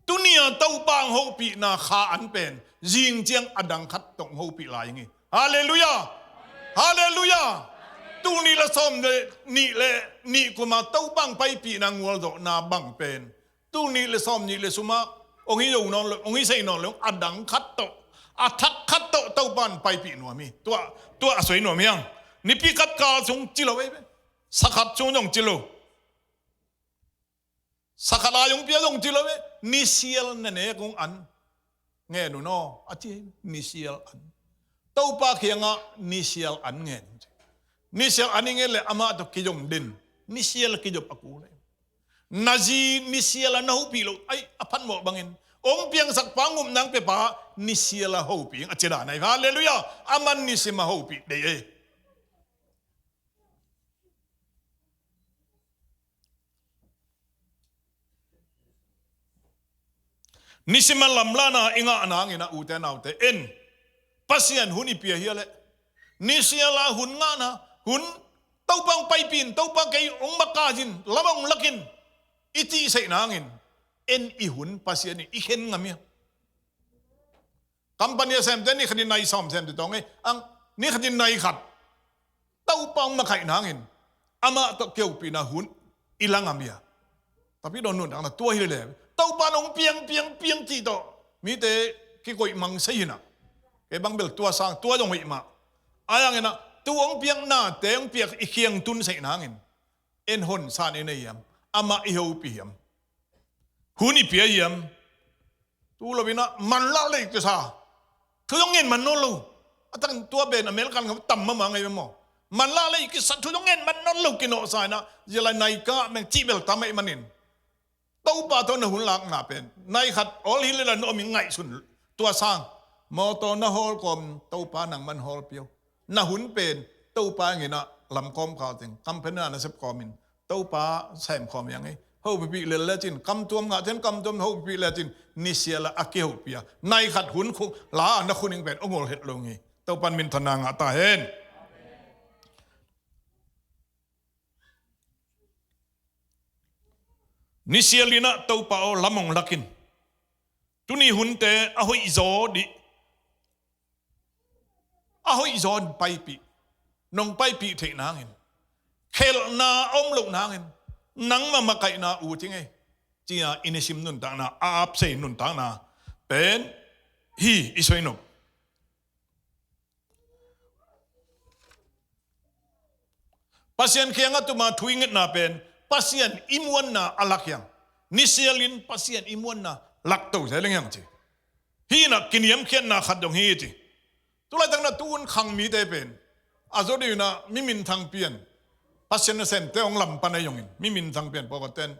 Tuni-a Topa hong hopihna kha an pen zing ciang a dang khat tawh hong hopih lai hi. Halleluiah. Halleluiah. Tul nih le sawm le nih le nih kum a Topa hong paipihna ngualzawhna bang pen tul nih le sawm nih le sum a hong hi zo nawn lo, hong hi sei nawn lo, a dang khat tawh, a thak khat tawh Topa in paipih nuam hi. Tua, tua a soi nuam hi hang. Nipi khat kal sung ci lo hi ve. Sa khat sung zong ci lo. Sa khat lai hong pia zong ci lo hi ve. Nisial na nek hong an ngen un aw, a ci hi. Nisial an. Topa kiangah nisial an ngen un ci. Nisial an i nget leh amah tawh kizom den. Nisial kizop a kul hi. Na zi nisial a na hopih loh, ai, a phatmawh bangin hong piangsak pa, hong upna hong pia pa nisial a hopih ing, a ci dan ahi. Halleluiah. Aman nisim a hopih deih hi. Nisim a lamlahna i ngah nangin ah, ute naute, en, Pasian hun i pia hi a leh nisial a hun ngahna, hun, Topa hong paipih in, Topa kei hong makaih in, lam hong lak in i cih seih nangin, en, i hun Pasian in i khen ngam hiam? Company a semte ni khatin nai sawm semte tawh ngei ang, ni khatin nai khat Topa hong makaih nangin amah tawh kihopihna hun i la ngam hia? Tapi dawn nuntakna tua hi leh, Topa in hong piang, piang, piang cih tawh mite kikoih mang sei hi na. Kei bang bel tua sang, tua zong hoih mah. Ahi hangin ah tu hong piaknate hong piak i kiang tun seih nangin, en, honsan i nei hiam? Amah i hopih hiam? Hun i pia hiam? Tu lo-in ah manlah lei kisa, thu zong ngen man nawn lo. A takin tua pen American ngam tam mahmah ngei ve maw. Manlah lei kisa, thu zong ngen man nawn lo, kinawhsa in ah zia lai nai ka ngah meng cih bel tam ahih manin, Topa tawh na hun lakna pen nai khat awl hi leh la na om in ngaihsun. Tua sang mawtaw na hawl kawmin Topa nangman hawlpih o. Na hun pen Topa kiangah lamkhawm kha teng, company na sep kawmin Topa sem khawm hi hang ei. Hopihpih lel lecin kam tuam ngah, ten kam tuam hopihpih lecin nisial a kihopih a, nai khat hun khu la na khun ing pen hong ol het lo hi. Topa in minthanna ngah ta hen. Nisial in ah Topa aw, lam hong lak in. Tuni hunte a hoihzaw dih, a hoihzaw in paipih, nong paipih theih nangin, khelhna a om loh nangin, nangmah makaihna ut hi ing ei, ci-a i nisim nuntakna, a apsei nuntakna pen hi i soi nop. Pasian kiangah tuma thu i ngetna pen Pasian i muanna a lak hi hang. Nisial in Pasian i muanna lak to zel ing hi hang ci. Hih in ah kiniamkhiatna khat dong hi ci. Tulaitak in ah tu-in khang mite pen a zaw dih in ah mi minthang pian, Pasian nasemte hong lam pan ahi zongin mi minthang pian pawlkhat ten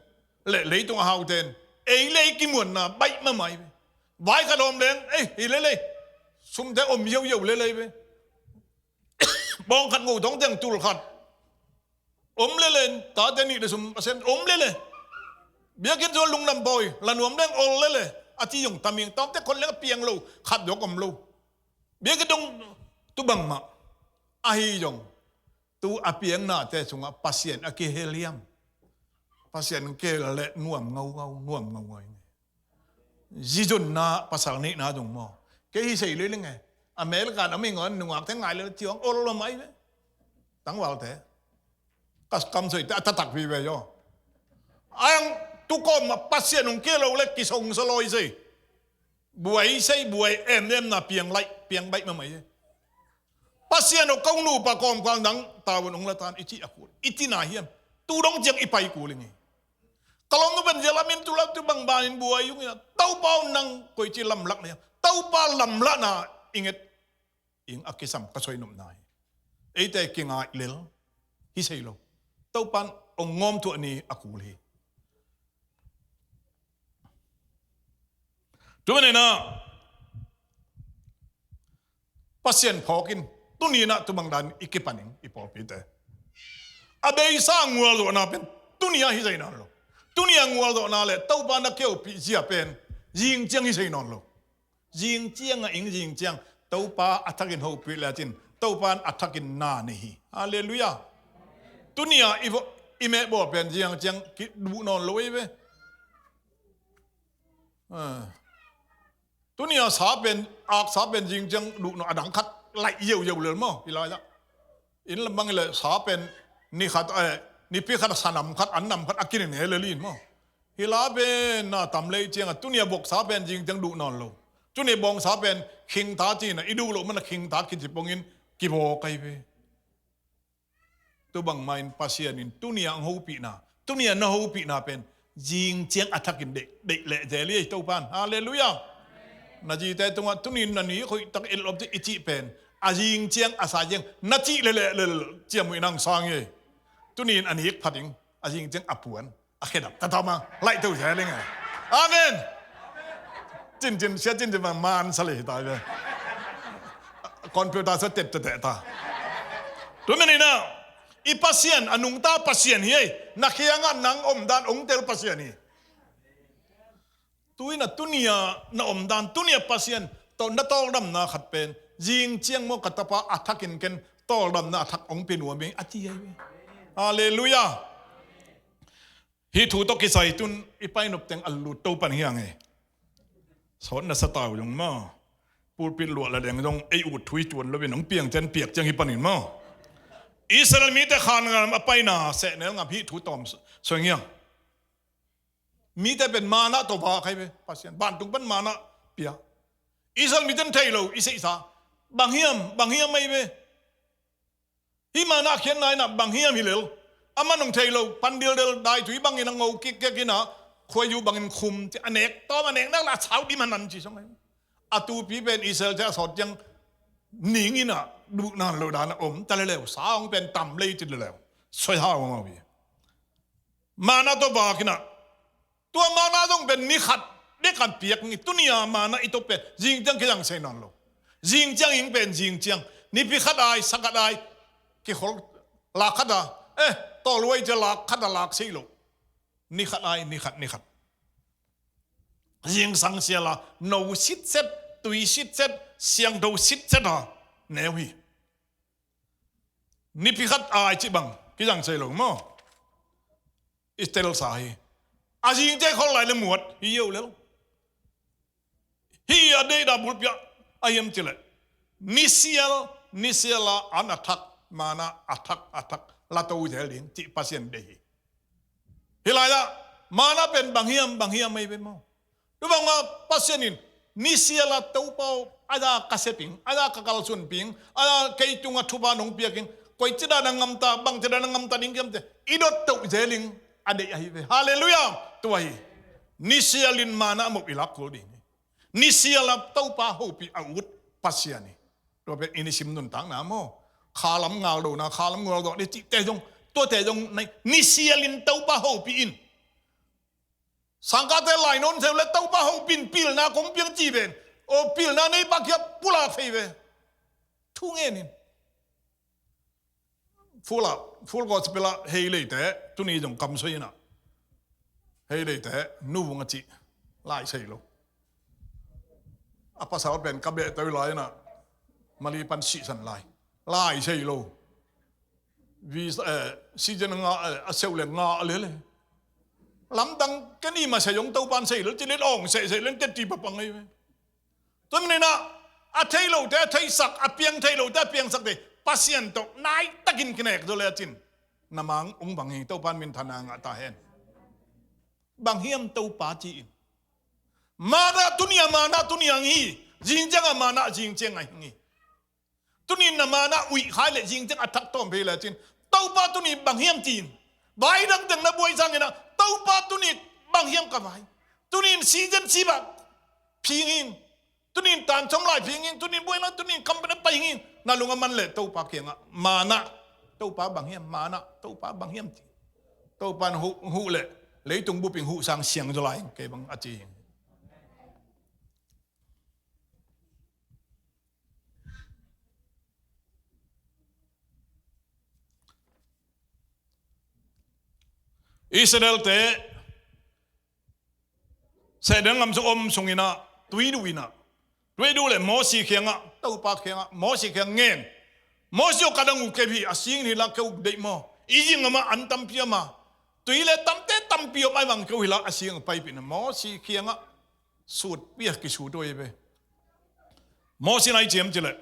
le leitung a haute in ei le ei kimuanna baih mahmah hi ve. Vai khat om leng, ei, hi lel ei, sumte om yoyo lel ei ve. Bawng khat, ngo thong teng tul khat om lel ei, tate nih le sum a sem om lel ei. Biakinn sung lungdam pawi la nuam leng ol lel ei, a ci zong tam ing. Tawmte khon leng a piang lo, khat zong om lo. Biakinn dong tu bangmah. Ahi zong tu a piangnate sungah Pasian a kihel hiam? Pasian kihel leh nuam ngaungau, nuam ngaungau ing. Zizunna pasal neihna zong maw, kei hi sei lel ing e. America na mi ngawn nungakte ngai lel ciang ol lo mai ve. Tangvalte, Pas kam soi te a tatak vive yo. Ayang tukawm ma Pasian ung kia lo le kisong sa loi sei. Buai sei buai em em na piang lai piang baih mamai. Pasian o kau nupa kawmkal nang tawun ung latan i cih a kul i tina hiam? Tu dong ciang i pai kul ing hi. Ka lawm nu pen zia lamin tu lam tu bangbanin buai ung ina Topa o nang koici lamlak na hiam? Topa lamlakna i nget ing a kisam ka soi nopna hi. Eite kingai lel hi sei lo. Topan ong ngawm tuah ni a kul hi. Tumanina Pasian phawkin tuninah tubang dan i kipaning i pawlpite a beisa ngualzawhna pen tunia hi zai nawn lo. Tunia ngualzawhna le Topa na keupih zia pen zing ciang hi zai nawn lo. Zing ciang a ing zing ciang Topa a thakin hopih le cin Topa in a thakin na nei hi. Halleluiah. Tunia i mehbaw pen ziang ciang ki duh nawn lo ei ve. Tunia sa pen aksa pen zing ciang duh nawn a dang khat laih yeuhyeu lel maw hi lai ah. In lam bang le sa pen ni khat nipi khat a sanam khat an nam khat a kinin he lel in maw. Hi la pen na tam lei cianga tunia boksa pen zing ciang duh nawn lo. Tunia bawngsa pen khingta cina i duh loh mana khingta kici pongin kibaw kai ve. Tubang main Pasian in tunia ang hopihna tunia na hopihna pen zing ciang a thakin deih deih leh zel i ei Topan. Halleluiah. Na zite tungah tunin na ni khoihtak etlop ci i cih pen a zing ciang a sa ciang na cih leleh lel ciamuih nang sang i ei. Tunin a nik phating a zing ciang a puan a khedap tatama laihto zel ing ei. Amen. Cincin sia cincin bang man sa lei ta ve. Computer sa tep tep ta. Tumaninah i Pasian a nungta Pasian hi ei. Na khiangah nang omdan ong tel Pasian hi. Tuina tunia na omdan tunia Pasian tawh na tawldamna khat pen zing ciang maw ka tapa a thakin ken tawldamna a thak ong pia nuam hi a ci ahi ve. Halleluiah. Hih thu tawh kisai tun i painop teng a lut to pan hiang e. Sawt na sa tau zong maw pulpit luah la deng zong ei ut thu hi tuan loin ong piang cian piak ciang hi panin maw. Israel mite khan ngam a paina sehnel ngam hih thu tawm soi ngiang. Mite pen mana tawh vak hai ve Pasian vantung pan mana pia. Israel miten thei lo i seihsa bang hiam bang hiam mai ve. Hih mana khiatna inah bang hiam hi lel. Aman hong thei lo pan dildel daitui bangin a ngo kikkek inah khuaiu bangin khum ci a nek tawm a nek nak la a sau dim hanan ci song hai. A tupi pen Israel te a sawt ciang ning inah duhnan lo dan a om ta leleu sa hong pen tam lei ci leleu. Soi hau hong au hi. Mana tawh vak inah tua mana zong pen ni khat dek an piak ngi tunia mana i tawh pen zing ciang kizang sei nawn lo. Zing ciang ing pen zing ciang nipi khat ai sa khat ai kikhol lak khat a eh tawlhuai cia lak khat a lak sei lo. Ni khat ai ni khat ni khat zingsang siala no sitset tui sitset siangtho sitset a neu hi. Nipi khat ai cih bang kizang sei lo maw. I telsa hi. A zing ciai khol lai le muat hi yo lel. Hih a deihdah bulpiah a hiam cileh nisial nisiala an a thak mana a thak a thak la to zel ding cih Pasian deih hi. Hih lai-ah mana pen bang hiam bang hiam ei ve maw. Tua bangmah Pasian in nisiala Topa aw a za ka seping a za ka kalsunping a za kei tungah thupha nong piaking koici dan a ngamta bangci dan a ngamta ding kiamte i dot toh zeling a deih ahi ve. Halleluiah. Tua hi nisialin mana a mop i lak kul ding hi. Nisiala Topa hopih a ut Pasian hi. Tua pen i nisim nuntakna maw khalam ngaldona khalam ngualdona cihte zong tuate zong nisialin Topa hopih in. Sangkahte lainawn seu le Topa hopin pilna kong piang ci ven. O pilna nei pakhia pulak thei ve. Thu ngenin. Fula ful gospela hei leite tuni zong kamsoi ina hei leite nuvung a cih lai sei lo. A pasal pen ka behtoi lai ina mali pan sihsan lai lai sei lo. Visa eh, season nga eh, a seu le nga a lele. Lamdang ken i masa zong Topan sei lel ci len awng seh seh len teti papang ei ve. Tua maninah a thei lote a theisak a piang thei lote a piangsak thei Pasian tawh naitakin kinek zaw le a cin na mang ung bang hi, Topa in minthanna ngah ta hen. Bang hiam Topa ci-in. Mana tuni-a mana tuni-a hing hi. Zingciang a mana zingciang a hing hi. Tuni na mana uih khai le zingciang a thak tawm phei le cin. Topa tuni bang hiam ci-in. Vai dangdang na buai sangin ah Topa tuni bang hiam ka vai. Tuni in season sibak phing in. Tuni in tancom lai phing in. Tuni in buai lai, tuni in kam pai in. Na lung a man le Topa kiangah mana. Topa bang hiam mana. Topa bang hiam ci. Topa in huh, huh le leitung bup in huh sang siang zaw lai kei bang a ci. Israel-te Sehnel gam sung om sungin ah tui duh in ah, tui duh le Mosi kiangah, Topa kiangah, Mosi kiang ngen. Mosi aw, ka dang uh kei hi, a sing hi la kei uh deih maw? I zing amah an tampi amah tui le tamte tampi om ai bang kei uh hi la a sing paipih na Mosi kiangah sut piak kisut uh hi ve. Mosi in ai ciam cileh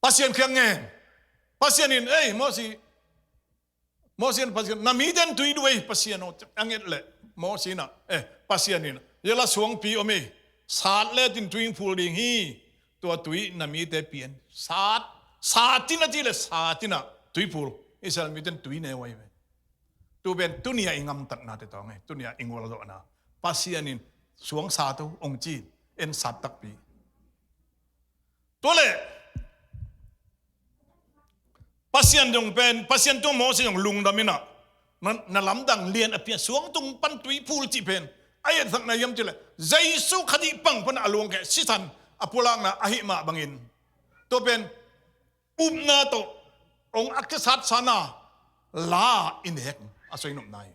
Pasian kiang ngen. Pasian in, ei, Mosi, Mosi in Pasian, na mite in tui duh ei, Pasian aw, a nget leh Mosi in ah, eh, Pasian in, yela suangpi om ei, sat letin tui hong phul ding hi, tua tui na mite pian. Sat, sat in a ci le sat in ah tui phul. Israel mite in tui ne uh ahi ve. Tu pen tuni-a i ngamtatnate tawh nge, tuni-a i gualzawhna. Pasian in suang sat uh hong ci, en sat takpi. Tua le Pasian zong pen, Pasian tung Mosi zong lungdam in ah, na, na lamdang lian a pian, suang tung pan tui phul cih pen a etsakna hiam cileh Jesu Khazih pang pan a luang keh sisan a pulakna ahi mah bangin, tua pen upna tawh hong a kisat sana la i nek a soi nopna hi.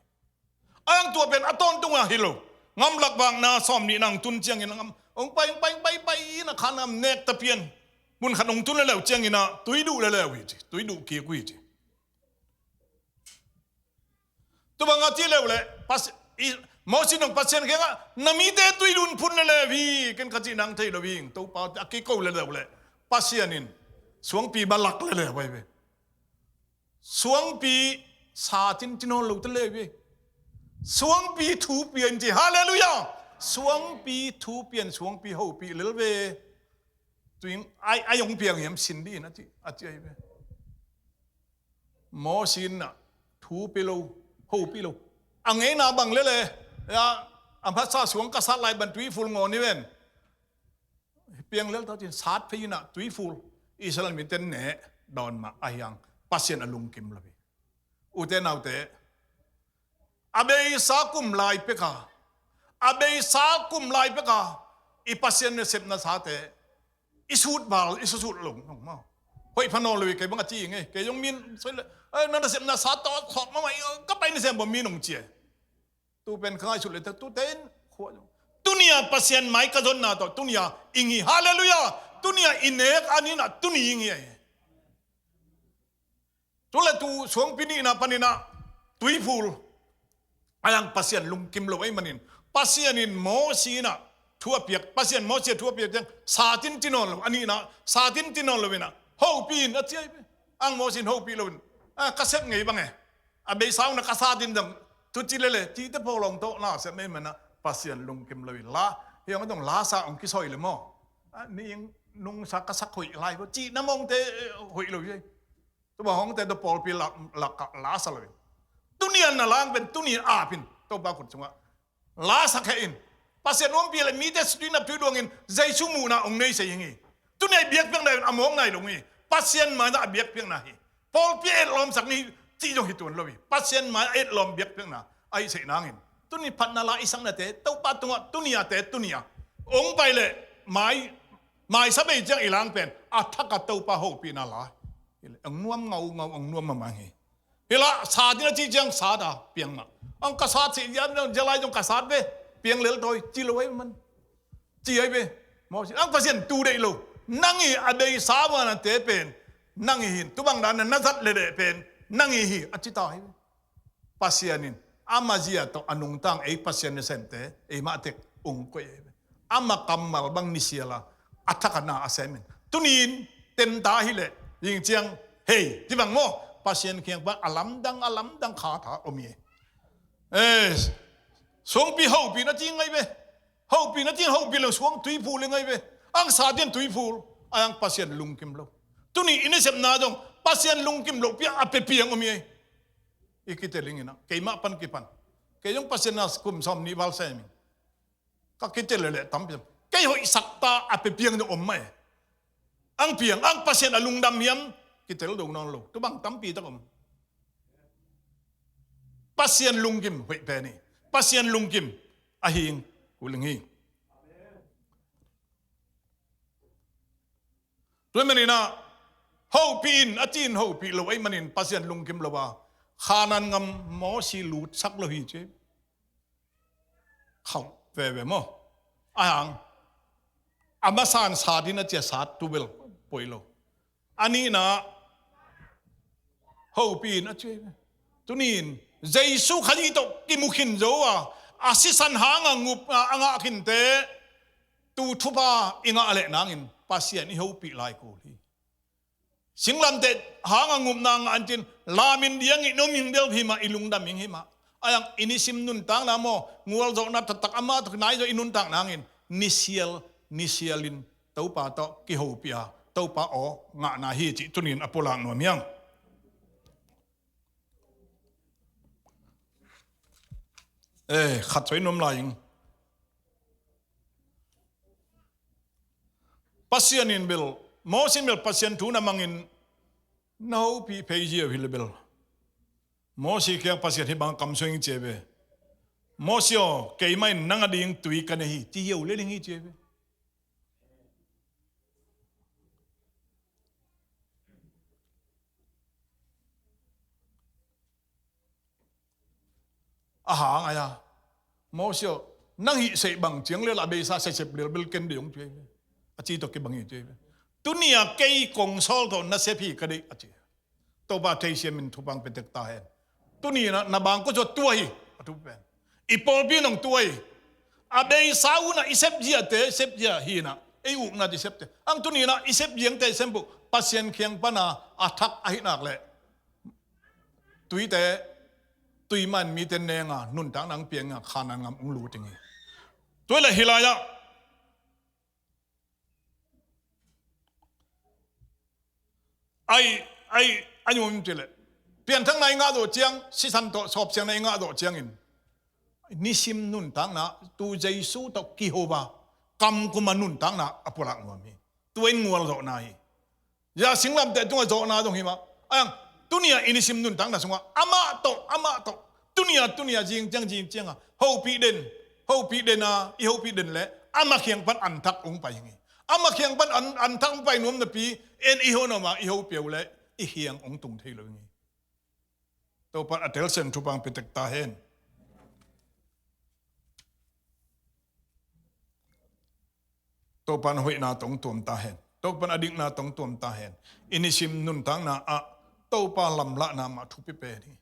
A yang tua pen a tawntung a hi lo. Gamlak vakna sawm nih nang tun ciangin a ngam hong pai, hong pai, hong pai, pai in a khan ngam nek ta pian. Mun khat hong tun leleu ciangin ah tui duh leleu hi ci. Tui duh kik uh hi ci. Tu bang a ci leu le Pas-, i, Mosi in hong Pasian kiangah na mite tui duh phun leleu hi. Ken ka cih nang thei lo hi. Topa a kiko leleu le Pasian in suangpi balak leleu ahi ve. Suangpi sa cin cin nawn lo ta lel ve. Suangpi thu pian ci. Halleluiah. Suangpi thu pian, suangpi hopih lel ve. Tuing ai, ai hong piang hiam sin dih in a ci, a ci ahi ve. Mosi in ah thu pia lo, hopih lo. A ngeina bang lele, ya, a masa suang ka sat lai ban tui phul ngawn hi ven. Piang lel ta cin sat phei in ah tui phul. Israel mite in ne dawn mah a hiang Pasian a lungkim lo hi. Ute naute, a beisa kum lai peka, a beisa kum lai peka i Pasian nasepna sate i sut val, i susut lo nong maw. Hoih pha nawn lo hi kei bang a ci nge, kei zong min soi le, eh, na nasepna sa tawh khawk mah mah, ka pai nasem bawm mi nong ci e. Tu pen ka ngaihsut le tu tein khua zong. Tuni-a Pasian mai ka zonna tawh tuni-a ing hi. Halleluiah. Tuni-a i nek a ni in ah tuni ing hi ahi. Tu le tu suangpi nihna panin ah tui phul. A yang Pasian lungkim lo ahih manin Pasian in Mosi in ah thu a piak, Pasian Mosi a thu a piak ciang sa cin cin nawn lo, a nihna sa cin cin nawn lo in ah hopih in a ci ahi ve. Ang Mosi in hopih lo in, ah, ka sep ngei bang e. A beisa ung na ka sat in dong tu ci lele, cihte pawlawng tawh na sep mei man ah Pasian lungkim lo in la, hiang a dong la sa ong kisoi le maw. Ah, ni ing nung sa ka sak hoih lai ko, cihna mawngte, eh, hoih lo hi. Tu bang hongte tu pawlpi lak, lak, lasa lo in. Tuni-a na lang pen, tuni-a ap in. Topa khut sungah lasa khe in. Pasian ompih le mite sutui naptui duangin Jesu muhna hong nei sei hi. Tuni-a i biakpiakna in a mawk nai lo hi. Pasian mai-ah a biakpiakna hi. Pawlpi a etlawmsak ni cih zong hi tuan lo hi. Pasian mai-ah a etlawm biakpiakna a hih sei nangin. Tuni phatna la i saknate, Topa tungah, tuni-a te, tuni-a. Hong pai le mai, maisa bei ciang i lang pen, a thak a Topa hopihna la. Hong nuam ngaungau, hong nuam mahmah hi. Hi lah, sat in a cih ciang sat a, piang mah. Ang ka sat sih, zia, zia lai zong ka sat ve, piang lel tawi, ci lo ahi man. Ci ahi ve, Mosi, ang Pasian tu deih lo. Nang hi a beisa vanate pen, nang hi hin, tu bang dan na zat leleh pen, nang hi hi, a ci ta hi ve. Pasian in ama zia tawh a nungta ei Pasian nasemte ei mah tek ung koih ahi ve. Ama kammal bang nisial a, a thak a na a sem in. Tuni-in tenta hileh Zing ciang, hei, ci bang maw, Pasian kiang pan a lamdang, a lamdang kha tha om hi. Eh, suangpi hopih na ci ngai ve. Hopih na ci, hopih lo suang tui phul hi ngai ve. Ang sa dian tui phul. Ai ang Pasian lungkim lo. Tuni i nasepna zong Pasian lungkim lo pi a pia piang om hi. I kitel ing ina. Keimah pan kipan. Kei zong Pasian na kum sawm nih val sem ing. Ka kitel leh tampi. Kei hoihsak ta a pia piang zong om mah e. Ang piang, ang Pasian a lungdam hiam, kitel do nawn lo. Tu bang tampi tak om. Pasian lungkim hoih pen hi. Pasian lungkim a hing kul ing hi. Tua manin ah, hopih in, a ci in hopih lo ahih manin Pasian lungkim lo a, Kanaan gam Mosi lutsak lo hi ci. Khauh veve maw. A hang, a masa in sat in a ci a, sat tu bel poi lo. A nihna, hopih in a ci. Tuni in Jesu Khazih tawh kimu khin zo a, a sisan hang a ngup a, a ngah khinte, tu thupha i ngah leh nangin Pasian i hopih lai kul hi. Singlamteh hang a ngupna ngah in cin, lamin diang i nom ing deuh hi mah, i lungdam ing hi mah. Ai ang i nisim nuntakna maw, ngualzawhna taktak amah tawh nai zaw i nuntak nangin, nisial, nisial in Topa tawh kihopih a, Topa aw ngahna hi cih tuni in a pulak nuam hi ang. Eh, khat soi nuam lai ing. Pasian in bel, Mosi in bel Pasian thu na mangin na hopih phei ziau hi leh bel, Mosi kiang Pasian hih bang kam sung ing ci ve. Mosi aw, keimah in nang a ding tui ka nei hi, ci hiau lel ing hi ci ve. A hang ai a, Mosi aw, nang hih seih bang ciang lel a beisa sesep lel bel ken dei ong ci ve. A ci tawh kibang hi ci ve. Tuni a kei kong sawl tawh na sep hi ka deih a ci. Topa theisiam in thupha ong pia tek ta hen. Tuni in ah na bang kua zaw tua hi, a thu pen. I pawlpi in ong tua hi. A beisa un ah i sep ziate, sep zia hi in ah, ei ukna di septe. Ang tuni in ah i sep ziangte sem buh, Pasian kiang pan a, a thak ahih nak leh, tuite, tui man mite neng a, nuntakna ong piang a, Kanaan gam ong lut ing hi. Tua leh hih lai ah, ai, ai, ai, um ci leh, pianthakna i ngah zawh ciang, sisan tawh sawpsiangna i ngah zawh ciangin, nisim nuntakna, tu Jesu tawh kiho a, kamkum a nuntakna a pulak nuam hi. Tua in ngualzawhna hi. Zia singlamteh tungah zawhna zong hi mah. Ai ang, tuni a i nisim nuntakna sungah amah tawh, amah tawh, tuni a, tuni a, zing ciang, zing ciang a hopih den, hopih den a, i hopih den leh amah kiang pan an thak ong pai hi ing hi. Amah kiang pan an, an thak ong pai nuam napi, en i ho nuam a, i hopih uh leh i kiang ong tung thei lo hi ing hi. Topa in a telsiam thupha ong pia tek ta hen. Topa in a hoihna tawh ong tuam ta hen. Topa in a dikna tawh ong tuam ta hen. I nisim nuntakna ah Topa lamlahna mah thupi pen hi.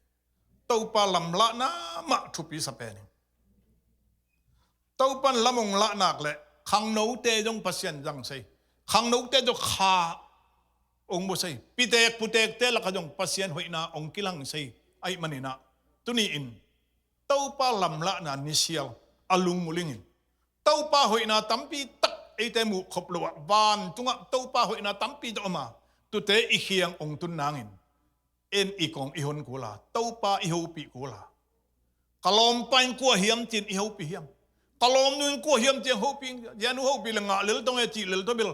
Topa lamlahna mah thupi sa pen hi. Topa in lam ong lah nak leh khangnote zong Pasian zang sei. Khangnote zong kha ong bu sei. Pitek putekte lakah zong Pasian hoihna ong kilang sei. Ahih manin ah, tuni in Topa lamlahna nisial a lungmul ing in, Topa hoihna tampi tak eite muh khop lo ah, vantungah Topa hoihna tampi tak om a, tute i kiang ong tun nangin, en i kong i hon kul a, Topa i hopih kul a. Ka lawmpa in kua hiam ci-in i hopih hiam? Ka lawmnu in kua hiam ci-in hopih, zia nu hopih leh ngah lel tong e cih lel tawh bel,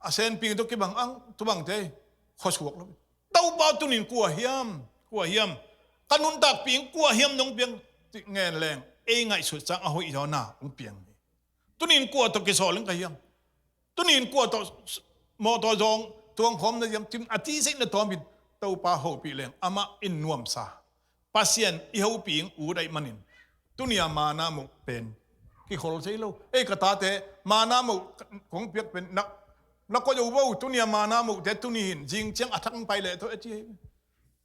a senpi tawh kibang ang, tu bangte khuasuak lo. Topa tuni in kua hiam, kua hiam, ka nuntakpih in kua hiam nong piang, ci ngen leng, ei ngaihsut sang a hoih zawhna ong piang hi. Tuni in kua tawh kisawl ing ka hiam? Tuni in kua tawh mawtaw zawng tuang khawm na hiam? Ci-in a ci seih na tawm in, Topa hopih leng amah in nuamsa. Pasian i hopih ing ut ahih manin, tuni a manna moh pen kikhol sei lo. Ei ka tate, manna moh kong piak pen na, na koih uh vo, tuni a manna mohte tuni hi in, zing ciang a thak ong pai leh tawh e ci hi.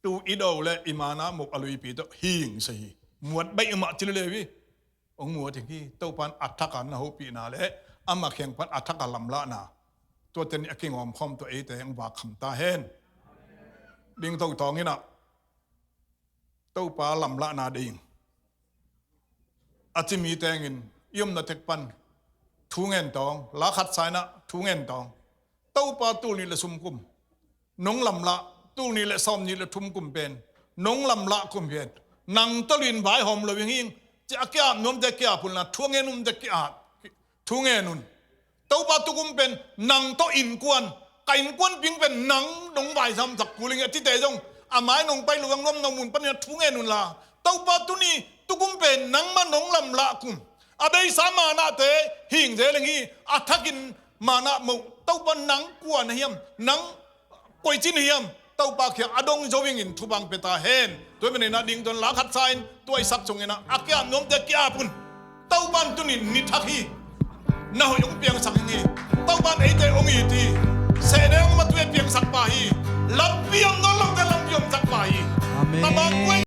Tu i do leh i manna moh a luipi tawh hing sei hi. Muat baih uh mah ci lel hi. Ong muat ing hi. Topa in a thak a na hopihna leh amah kiang pan a thak a lamlahna Tuate nih a kingawm khawm tawh eite hong vak kham ta hen. Ding to tawng in ah Topa lamlahna ding a ci mi tengin i omna tek pan thu ngen tawng, la khat sa in ah thu ngen tawng. Topa tul nih le sum kum nong lamlah, tul nih le sawm nih le thum kum pen nong lamlah kum hi hen. Nang tawh lin vaihawm lo ing hi ing, ci a ki-ap nuamte ki-ap un la, thu a ngen nuamte ki-ap, thu ngen un. Topa tukum pen nang tawh innkuan, ka innkuan ping pen nang nong vaihawmsak kul ing a cite zong, a mai nong pai lo ang nuam nong mun panin a thu ngen un la. Topa tuni tukum pen nangmah nong lamlah kum, a beisa manahte hing zel ing hi, a thakin manah moh. Topa nang kua na hiam, nang koici na hiam, Topa kiang a dong zo ingin thupha pia ta hen. Tua hi manin ah ding tawng la khat sa in tua i sak sungin ah a ki-ap nuamte ki-ap un. Topa in tuni ni thak hi. Na hoih hong piangsak ing hi. Topa in eite hong it hi. Sehne hong matuai piangsak pa hi. Lampi om nawn lote lampi omsak pa hi. Amen. Tama kuai